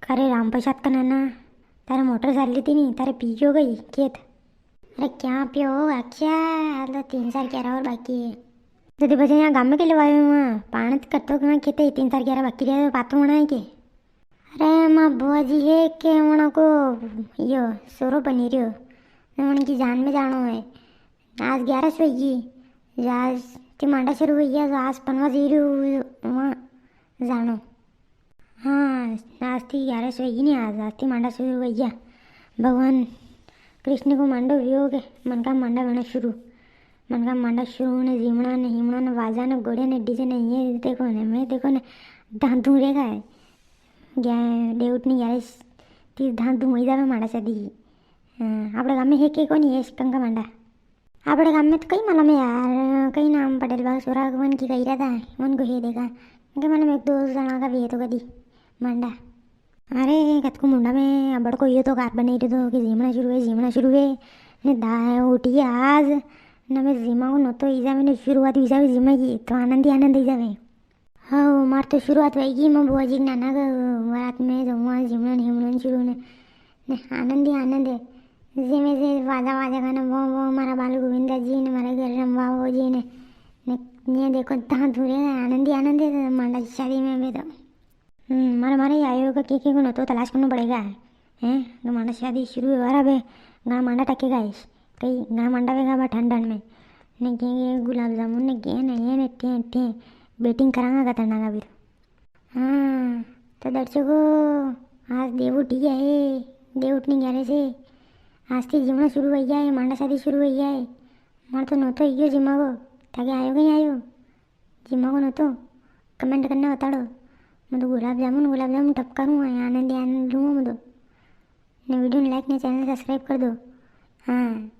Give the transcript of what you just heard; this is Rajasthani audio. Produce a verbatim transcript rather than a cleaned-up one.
अरे राम प्रसाद का नाना, तारे मोटर चाली थी नी, तारे पी क्यों गई खेत? अरे क्या पियो हो आख्या, हाल तो तीन चार क्यारा और बाकी है। जदी बजे यहाँ गामे के लेवायो हुआ, पाणत करतो के वहाँ खेते तीन चार क्यारा बाकी रहे तो पातो होना है के? अरे माँ बुआ जी है के वणा को यो सोरो बनी रह्यो, वणा की जान में जानो है। आज ग्यारस होगी, आज ती मांडा शुरू हुई है, तो आज पनवा जी रह्यो वहाँ जानो। हाँ, आज ती ग्यारस होगी नी, आज, आज ती मांडा शुरू हुई है। भगवान कृष्ण को मांडो वियो के मन का मांडा बना शुरू। मन का मांडा शुरू ने जीमणा ने हीमणा ने वाजा ने घोड़े ने डीजे ने ये देखो ने, मैं देखो ने, धांधू रेगा है। ग्या-, देवउठनी ग्यारस ती धांधू हुई जावे मांडा शादी। हाँ, आपणे गामे है के कोनी है कंका मांडा? आपणे गामे तो कई मालूम है यार, कई नाम पटेल बा सोरा वन की कही रहा था, वन को है देखा। के मालूम एक दो जना का भी है तो कदी मांडा। अरे, कतको मुंडा में अबड़ को यो तो कार बने रहे तो कि जीमणा शुरू है, जीमणा शुरू है। ने दा है उठी आज, ने मैं जीमा को नोतो ई जावे ने शुरुआत हुई जावे जीमा की, तो आनंद ही आनंद ही जावे। हाँ, मार तो शुरुआत होगी, मैं बुआ जी के नाना के बारात में जाऊँगा, जीमणा ने हीमणा ने शुरू ने, ने आनंद ही आनंद है। जे में जे वाजा वाजा गाना वो, वो मारा बाल गोविंदा जी ने, मारा घर रमवा वो जी ने, ने, ने देखो धांधू रे, आनंद ही आनंद है मांडा शादी में भी तो। हम्म, मारे, मारे आयो का के, के को नोतो तलाश करना पड़ेगा। हैं, गा मांडा शादी शुरू हुआ रहा बे, गा मांडा टकेगा इस। कई गा मांडा वेगा बा ठंड ठंड में। ने के, के गुलाब जामुन ने के ने ये ने ठे, ठे। बैटिंग करांगा खतरनाक अभी तो। हाँ, तो दर्शकों, आज देवउठी है, देवउठनी ग्यारस है। आज ती जीमणा शुरू हुई है, मांडा शादी शुरू हुई है। मार तो नोतो इयो जीमा को, ताके आयो के नी आयो? जीमा को नोतो, comment करने बताड़ो। मैं तो गुलाब जामुन, गुलाब जामुन टपका रूँ है, आनंद ही आनंद लूँगा मैं तो। ने video ने like ने channel subscribe कर दो। हाँ,